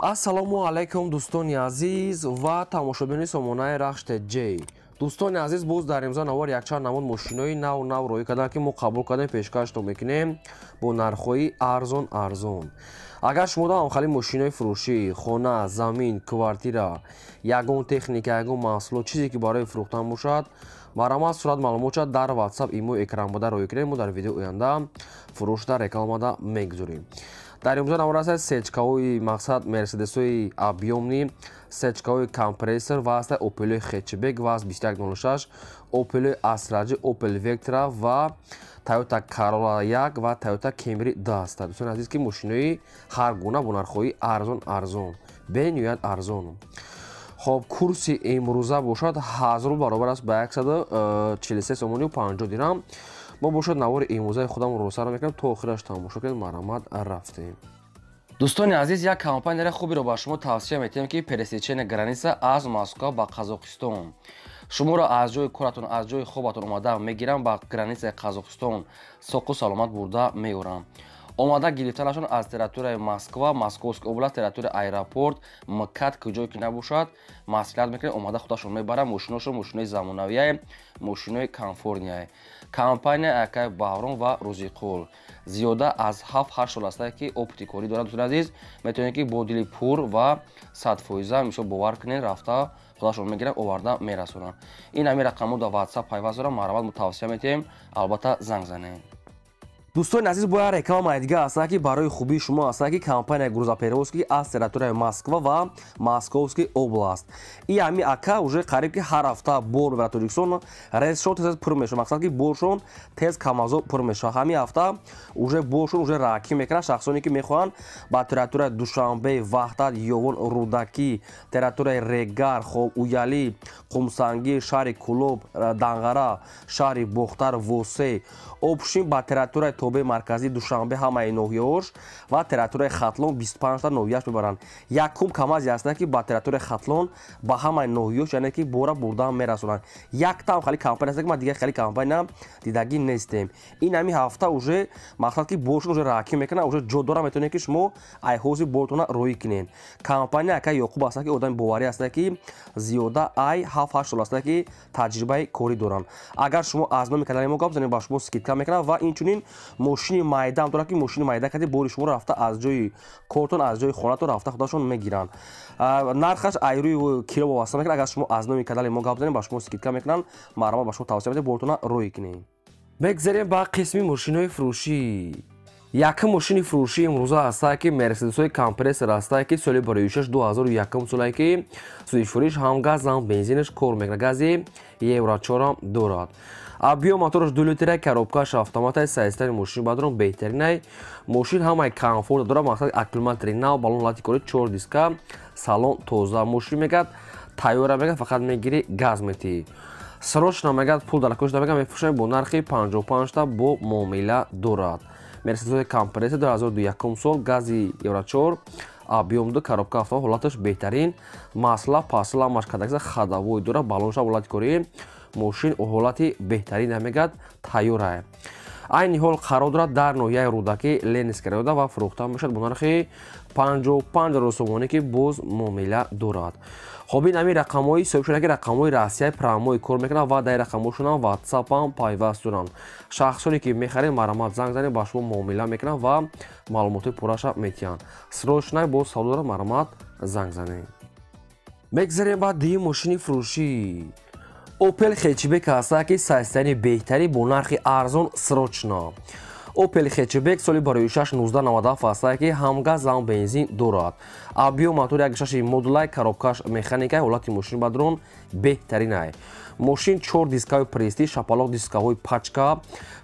Ассалому алайкум, дӯстони азиз ва тамошобинони сомонаи Рахш ТЖ. Дӯстони азиз, боз дар имза навор якчанд намуд мошинои нав нав роӣ карданд, ки мо қабул кардем, пешкаштон мекунем бо нархҳои арзон арзон. Агар шумо дам хали мошинои фурӯшӣ, хона, замин, квартира, ягон техника, ягон маҳсулот, чизе ки барои фурӯхтан бошад, марҳамат, сурат маълумотша дар WhatsApp, имо экран буда роӣ кунем. Мо дар видеои оянда фурӯшда рекламада мегузорем. Дар имрӯза навор аст сечкаҳои, мақсад, мерседесҳои объёмный, сечкаҳои компрессор ва аста опелои хэтчбек ВАЗ 2106, опелои Астра Ҷ, Опел Вектра ва Тойота Карола 1 ва Тойота Кемри 2 аст. Дӯстони азиз, ки мошинои ҳар гуна бо нархҳои арзон арзон, бениҳоят арзон. Хоб, курси имрӯза бошад 1000 баробар аст ба 143 сомонию 50 дирам. Мо бошад навори имрӯзаи худамонро сар мекунем, то охираш тамошо кунед. Марҳамат, рафтем. Дӯстони азиз, як компанияро хуберо ба шумо тавсия метиҳем, ки пересечение граница аз Москва ба Қазоқистон. Шуморо аз ҷои коратон, аз ҷои хобатон омада мегирам, ба границаи Қазоқистон соқу саломат бурда меорам. Омада гирифтанашон аз территорияи Москва, Московский область, территорияи аэропорт МКАД, куҷое ки набошад, маслиҳат мекунед, омада худашон мебаранд. Мошиношон мошинои замонавияе, мошинои комфортныйе. Компания акай Баҳром ва Рӯзиқул зиёда аз 7-8 сол астае, ки опыти корӣ дорад. Дӯстони азиз, метавонед, ки бо дили пур ва 100%, мисол, бовар кунед, рафта худашон мегиранд, оварда мерасонанд. Ин ҳамин рақамҳо дар WhatsApp пайваст дорам. Марҳамат, мо тавсия метиҳем, албатта занг занед. Дӯстони азиз, бояд рекламаи дига ҳастанд, ки барои хубии шумо ҳастанд, ки компания грузоперевозки аз территорияи Москва ва Московский область. И ҳами ака уже қариб ки ҳар ҳафта бор мебарад Тоҷикистон, рейсшон тез пур мешавад, мақсад ки боршон тез камазо пур мешавад. Ҳамин ҳафта уже боршон уже раакӣ мекунад. Шахсоне ки мехоҳанд ба территорияи Душанбе, Ваҳдат, Ёвон, Рӯдакӣ, территорияи Регар, хоб, Уялӣ, Қумсангир, шаҳри Кӯлоб, Данғара, шаҳри Бохтар, Восе, общем, ба территорияи тобеи марказии Душанбе, ҳамаи ноҳияҳош ва территорияи Хатлон, 25та ноҳияш мебаранд. Якум камазе ҳастанд, ки ба территорияи Хатлон, ба ҳамаи ноҳияш, яъне ки бора бурдаам мерасонанд. Яктам хали компания аст, ки ман дигар хали компания дидагӣ нестем. Ин ҳамин ҳафта уже, мақсад ки боршон уже раакӣ мекунад, уже ҷо дора, метавонед, ки шумо айҳози бортона роӣ кунед. Компания ака Ёқуб ҳастанд, ки одами боварӣ ҳастанд, ки зиёда ай 7-8 сол ҳастанд, ки таҷрибаи корӣ доранд. Агар шумо аз номи канали мо гап занед, ба шумо скидка мекунад. Ва инчунин мошини майдаам дорад, ки мошини майда кади бори шуморо рафта аз ҷои кортон, аз ҷои хонатон рафта худашон мегиранд. Нархаш айрӯи кило вобаста мекунад. Агар шумо аз номи канали мо гап занед, ба шумо скидка мекунанд. Марҳамат, ба шумо тавсия медиҳем, бортона роӣ кунед. Мегзарем ба қисми мошинои фурӯшӣ. Якум мошини фурӯшӣ имрӯза ҳастае, ки мерседесҳои компрессор ҳастае, ки соли бароишаш 2001 солае, ки сӯзишвориш ҳам газ, ҳам бензинаш кор мекунад, гази Евро 4 дорад. Объём мотораш 2 литра, коробкаш автоматай, состояние мошин бадрон беҳтаринай. Мошин ҳамаи комфорт дорад, мақсад, аккумулятори нав, балон лати кори, чор диска, салон тоза. Мошин, мегӯяд, тайёра, мегӯяд, фақат мегирӣ, газ метиҳӣ. Срочно, мегӯяд, пул дар кошта, мегӯяд, мефурӯшем бо нархи 55та, бо муомила дорад. Мерседес компрессор 2001 сол, гази Евро 4, объём 2, коробка автомат, ҳолаташ беҳтарин, масла пасла ҳамаш кадакса, ходовой дорад, балонша ҳолати корӣ, мошин ҳолати беҳтарин, мегӯяд, тайёрае. Айни ҳол қарор дорад дар ноҳияи Рӯдакӣ, Ленинский райода, ва фурӯхта мешавад бо нархи 55 000 сомонӣ, ки боз муомила дорад. Хоб, ин ҳамин рақамҳои ҳисоб шуда, ки рақамҳои Россияи прямой кор мекунанд ва дар рақамҳошонам ватсапам пайваст доранд. Шахсоне ки мехаред, марҳамат, занг занед, ба шумо муомила мекунанд ва маълумотҳои пурраша метиҳанд. Срочно боз савдо дорад, марҳамат, занг занед. Мегзарем ба дуюм мошини фурӯшӣ. Опел хэтчбек ҳастад, ки состояние беҳтарин, бо нархи арзон, срочно. Опел хэтчбек соли бароишаш 1997 ҳастад, ки ҳам газ, ҳам бензин дорад. Объём мотор 1,6 модулай, коробкаш механикай, ҳолати мошин бадрон беҳтаринай. Мошин чор дискаҳои Престиж, шапалоқ дискаҳои пачка,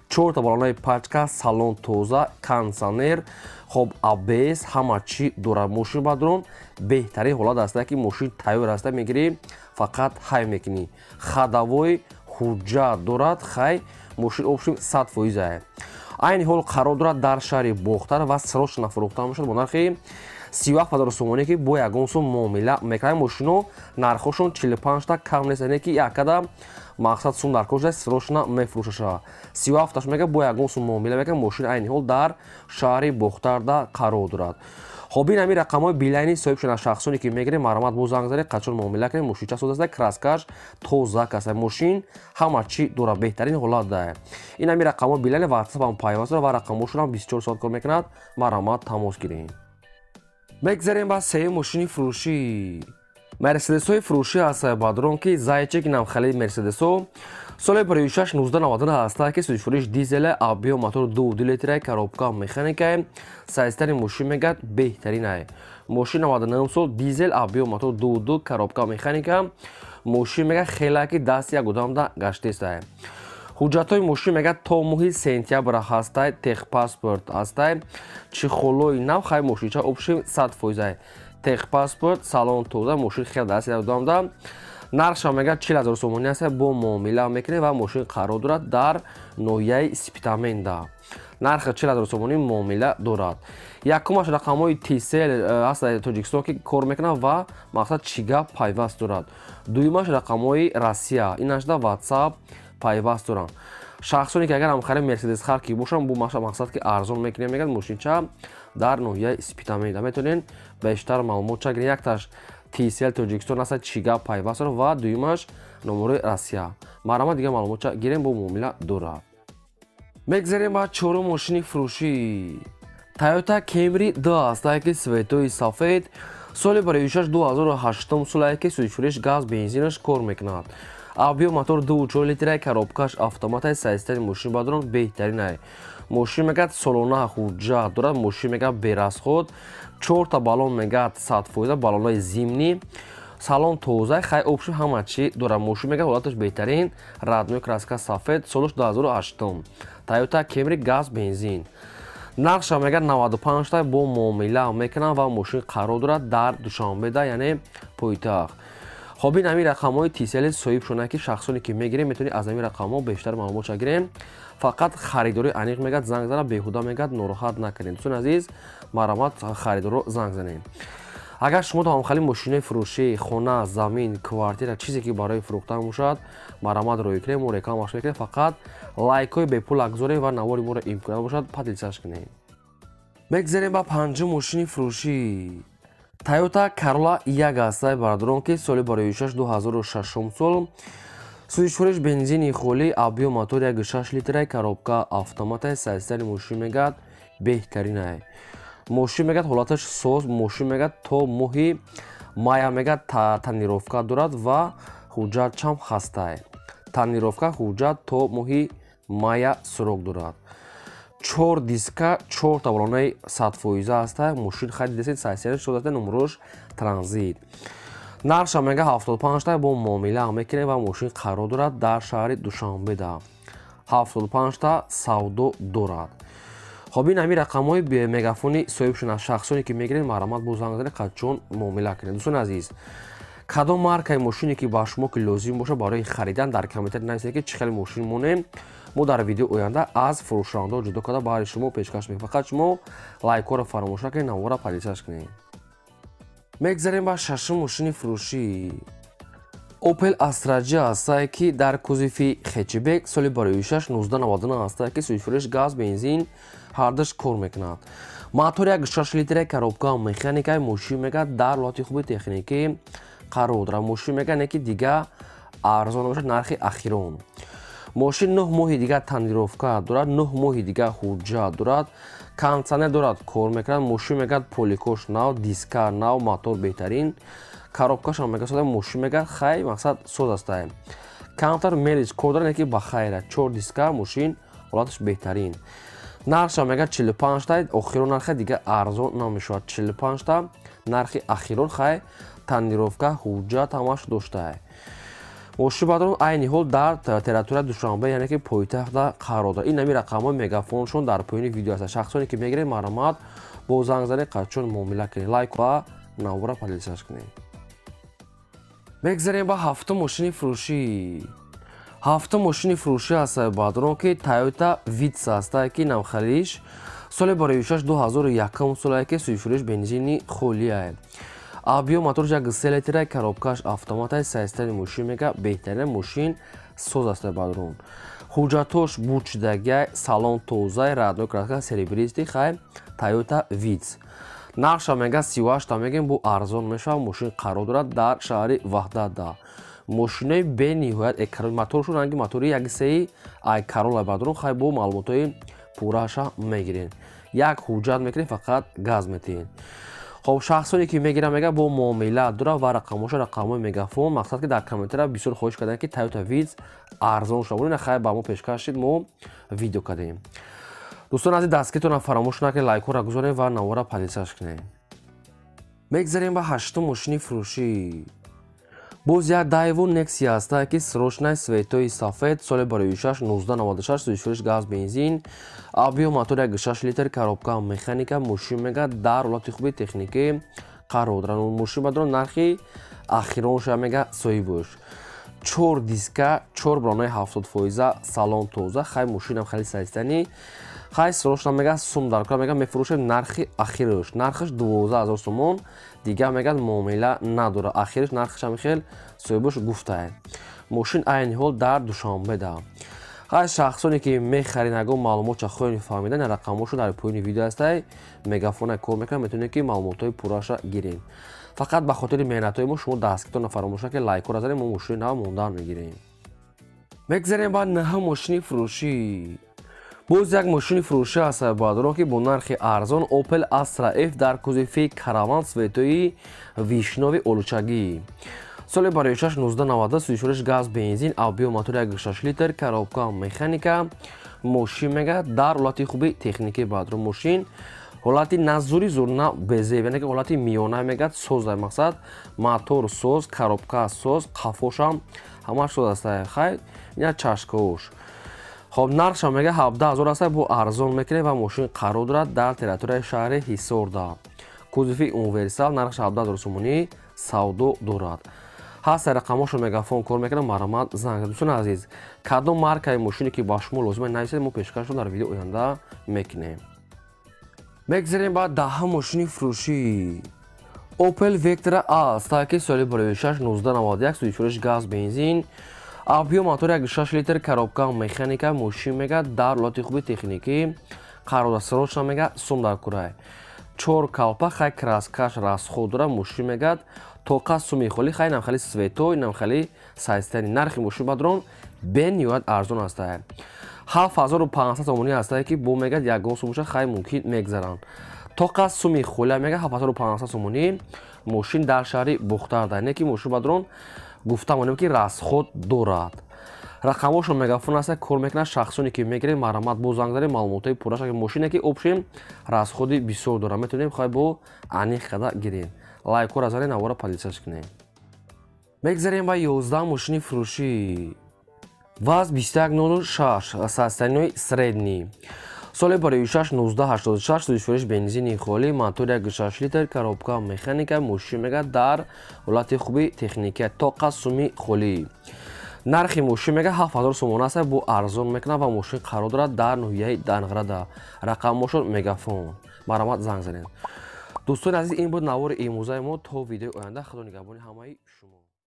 чорта балонаи пачка, салон тоза, кондиционер, хоб, АБС, ҳама чӣ дорад. Мошин бадрон беҳтарин ҳолат ҳастад, ки мошин тайёр ҳаста, мегирӣ, фақат ҳай мекунӣ. Ходовой, ҳуҷҷат дорад, хай, мошин общем 100%-ае. Айни ҳол қарор дорад дар шаҳри Бохтар ва срочно фурӯхта мешавад бо нархи 37 000 сомонӣ, ки бо ягон сум муомила мекунад. Мошино нархҳошон 45та кам нест, яъне ки якада, мақсад, сум дар кошта, срочно мефурӯшаша. 37-таш, мега, бо ягон сум муомила мекунад. Мошин айни ҳол дар шаҳри Бохтарда қарор дорад. Хоб, ин ҳамин рақамҳои Билайни соҳиб шуда шахсоне ки мегирем, марҳамат бо занг занед, қачон муомила кунем. Мошинча соз аст, краскаш тоза аст, мошин ҳама чӣ дорад, беҳтарин ҳолат дорад. Ин ҳамин рақамҳои Билайни WhatsApp ҳам пайваст дорад ва рақамҳошон ҳам 24 соат кор мекунад. Марҳамат тамос гирем. Мегзарем ба сеюм мошини фурӯшӣ. Мерседесҳои фурӯшӣ ҳастанд бадрон ки Зайчик инам хеле Мерседесҳо соли 56 1999 ҳастанд ки сӯзишфурӯш дизеле, объем мотор 2.2 литра, коробка механика, сайзтари мошин мегӯяд беҳтаринае. Мошин 99 сол дизел, объем мотор 2.2, коробка механика. Мошин мегӯяд хеле ки даст як одамда гаштесае. Ҳуҷҷатҳои мошин мегӯяд то моҳи сентябр ҳастай, техпаспорт ҳастай, чехолои нав, хай мошинча общем 100%. Техпаспорт, салон тоза, мошин хеле даст як одамда. Нархша мегӯяд 40 000 сомонӣ аст, бо муомила мекунем ва мошин қарор дорад дар ноҳияи Спитаменда. Нархи 40 000 сомонӣ муомила дорад. Якумаш рақамҳои Тисел аст Тоҷикистон ки кор мекунад ва мақсад чӣ гап пайваст дорад. Дуюмаш рақамҳои Россия, инашда WhatsApp пайваст доранд. Шахсоне ки агар ҳамхари Мерседес хар ки бошанд, бу мақсад ки арзон мекунем, мегӯяд мошинча дар ноҳияи Спитаменда. Метавонед бештар маълумот ча гиред. Якташ Тисел Тоҷикистон аст, чӣ гап пайваст дорад ва дуюмаш номерои Россия. Марҳамат дигар маълумотча гирем, бо муомила дорад. Мегзарем ба чорум мошини фурӯшӣ. Toyota Camry 2 аст, ки светои сафед, соли 56 2008 соле ки сӯзишфурӯш газ бензинаш кор мекунад. Объем мотор 2.4 литра, коробкаш автомат, сайзтари мошин бадрон беҳтаринае. Мошин мегӯяд солона ҳуҷҷат дорад, мошин мегӯяд берасход, 4 баллон мегӯяд 100% баллонҳои зимний, салон тоза, хай общем ҳама чӣ дорад. Мошин мегӯяд ҳолаташ беҳтарин, родной краска сафед, солаш 2008. Toyota Camry газ бензин. Нархша мегӯяд 95 та бо муомила мекунад ва мошин қарор дорад дар Душанбеда, яъне пойтахт. Хоб, ин ҳамин рақамҳои Тисели соҳиб шуда ки шахсоне ки мегирем, метавонед аз ҳамин рақамҳо бештар маълумот ча гирем. Фақат харидори аниқ мегӯяд занг зана, беҳуда мегӯяд нороҳат накунед. Дӯстони азиз, марҳамат харидорро занг занед. Агар шумо ҳамхали мошинои фурӯшӣ, хона, замин, квартира, чизе ки барои фурӯхтан бошад, марҳамат рӯй кунед, мо рекламаш мекунем. Фақат лайкҳои бепул агзоред ва навори моро имкон бошад поделиться кунед. Мегзарем ба панҷум мошини фурӯшӣ. Toyota Corolla 1 аст бародарон ки соли 56 2006 сол, сӯзишфурӯш бензини холӣ, объем мотор 1.6 литра, коробка автомат, сайзтари мошин мегӯяд беҳтаринае. Мошин мегӯяд ҳолаташ соз, мошин мегӯяд то моҳи мая мегӯяд тонировка дорад ва ҳуҷҷат чам ҳастай. Тонировка ҳуҷҷат то моҳи мая срок дорад. 4 диска, 4 баллонаи 100% ҳаста. Мошин харид десед, сайсиаш соз аст, номерош транзит. Нархша мегӯяд 75 та бо муомила мекунем ва мошин қарор дорад дар шаҳри Душанбеда. 75 та савдо дорад. Хоб, ин ҳамин рақамҳои мегафони соҳиб шуда шахсоне ки мегиред, марҳамат бо занг занед, қачон муомила кунед. Дӯстони азиз, кадом маркаи мошине ки ба шумо ки лозим бошад барои харидан, дар комментарий нависед ки чӣ хеле мошин монем. Мо дар видео оянда аз фурӯшандаҳо ҷудо карда баҳри шумо пешкаш мекунем. Фақат шумо лайкҳоро фаромӯш накунед, навора поделиться кунед. Мегзарем ба шашум мошини фурӯшӣ. Opel Astra G аст ки дар кузови хэтчбек соли 56 1999 аст ки сӯзишфурӯш газ бензин ҳардуш кор мекунад. Мотор 1.6 литра, коробка механика, мошин мегӯяд дар ҳолати хуби техникӣ қарор дорад. Мошин мегӯяд не ки дига арзон бошад нархи ахирон. Мошин 9 моҳи дига тонировка дорад, 9 моҳи дига ҳуҷҷат дорад, кондитсионер дорад, кор мекунад. Мошин мегӯяд поликош нав, диска нав, мотор беҳтарин, коробкашам мегӯяд мошин мегӯяд хай мақсад соз астае. Камтар мелиш кор дорад, не ки ба хайра. 4 диска мошин ҳолаташ беҳтарин. Нархша мегӯяд 45 та, охирон нархи дига арзон намешавад. 45 та нархи ахирон, хай тонировка ҳуҷҷат ҳамаш доштае. Мошин бадрон айни ҳол дар территорияи Душанбе, яъне ки пойтахтда қарор дорад. Ин ҳамин рақамҳои мегафоншон дар поёни видео аст. Шахсоне ки мегиред, марҳамат бо занг занед, қачон муомила кунед, лайк ва навора поделиться кунед. Мегзарем ба ҳафтум мошини фурӯшӣ. Ҳафтум мошини фурӯшӣ аст бадрон ки Toyota Vitz аст ки навхариш соли 56 2001 соле ки сӯзишфурӯш бензини холие. Объем моторш 1.3 литра, коробкаш автомат, сайзтари мошин мегӯяд беҳтарин мошин соз аст бадрон. Ҳуҷҷатҳош бучдагия, салон тоза, родной краска серебристый, хай Toyota Vitz. Нархша мега 38 мегем, бу арзон мешава. Мошин қарор дорад дар шаҳри Ваҳдатда. Мошинои бениҳоят эконом, моторшу ранги мотори 1.3 ай Карола бадрон. Хай, бо маълумотҳои пурраша мегирен. Як ҳуҷҷат мекунед, фақат газ метиҳед. Хоб, шахсоне ки мегиранд, мега бо муомила дора ва рақамоша рақамҳои Мегафон. Мақсад ки дар комментария бисёр хоҳиш карданд, ки Тойота Витс арзон шуда. Хай, ба мо пешкаш шид, мо видео кардем. Дӯстон азиз, дастгиритонро фаромӯш накунед, лайкҳоро гузоред ва навора подписаться кунед. Мегзарем ба ҳаштум мошини фурӯшӣ. Боз як Дайву Нексия ҳаста, ки срочный, цветои сафед, соли 2006, 1996, сӯзишвориш газ, бензин, объём мотор 1,6 литр, коробка механика. Мошин мега дар ҳолати хуби техникӣ қарор дорад. Мошин бадро нархи ахиронша мега соҳибош. Чор диска, чор бронаи 70%, салон тоза. Хай, мошинам хеле состояние. Хай, срочно мега сум дар кор, мега мефурӯшем. Нархи ахирш, нархаш 12 000 сомон, дигар мегӯяд муомила надорад. Ахирш нархаш ҳами хел соҳибош гуфтае. Мошин айни ҳол дар Душанбеда. Ҳар шахсоне ки мехаред, ягон маълумотча хоҳед фаҳмидан, рақамҳошо дар поёни видео ҳастай, Мегафона кор мекунад, метавонед ки маълумотҳои пурраша гиред. Фақат ба хотири меҳнатҳои мо шумо дастгиритонро фаромӯш накунед, лайкҳоро занед, мо мошини нав мондан мегирем. Мегзарем ба наҳум мошини фурӯшӣ. Боз як мошини фурӯшӣ аст, баъдро ки бо нархи арзон, Opel Astra F дар кузови Караван, цветои вишнёвый, олучагӣ, соли 2006, 1990, сӯзишвориш газ, бензин, объём мотор 1,6 литр, коробка механика. Мошин мега дар ҳолати хуби техникӣ. Баъдро мошин ҳолати на зури зур, на безеб, яъне ки ҳолати миёна мегӯяд, соза. Мақсад, мотор соз, коробка соз, қафошам ҳамаш соз аст. Хай, ина чашкаош. Хоб, нархша мега 17 000 аст, бо арзон мекунем ва мошин қарор дорад дар территорияи шаҳри Ҳисорда. Кузови универсал, нархш 17 000 сомонӣ савдо дорад. Ҳаст рақамҳошо, Мегафон кор мекунам, марҳамат, занг. Дӯстони азиз, кадом маркаи мошине ки ба шумо лозима, нависед, мо пешкашро дар видео оянда мекунем. Мегзарем ба даҳум мошини фурӯшӣ. Opel Vectra A ки соли 2006, 1991, сӯзишвориш газ, бензин, объём мотор 1,6 литр, коробка механика. Мошин мега дар ҳолати хуби техникӣ қарор дорад. Срочно мега сум дар курай. Чор калпа, хай, краскаш расход дорад. Мошин мегад тоқа суми холи. Хай, инам хали цвето, инам хали состояние. Нархи мошин бадрон бениҳоят арзон ҳастад, 7500 сомонӣ ҳастае, ки бо мегад ягон сумоша хай мумкин мегзаранд. Тоқа суми холя мега 7500 сомонӣ. Мошин дар шаҳри Бухтарда, не ки мошин бадрон гуфта монем, ки расход дорад. Рақамҳошон Мегафон аста, кор мекунад. Шахсоне ки мегиред, марҳамат, бо занг занед, маълумотҳои пурраша. Мошине ки общем расходи бисёр дорад, метавонем хай бо аниқ када гирем. Лайкҳоро занед, навора подписаться кунед. Мегзарем ба 11 мошини фурӯшӣ. ВАЗ 2106, состояние средний, соли 2006, 1986, сӯзишвориш бензини холӣ, мотор 1,6 литр, коробка механика. Мошин мега дар ҳолати хуби техникия, тоқа суми холӣ. Нархи мошин мега 7000 сомон аст, бо арзон мекунад ва мошин қарор дорад дар ноҳияи Данғарада. Рақамҳошон Мегафон, марҳамат, занг занед. Дӯстони азиз, ин буд навори имрӯзаи мо. То видеои оянда, худо нигаҳбони ҳамаи шумо.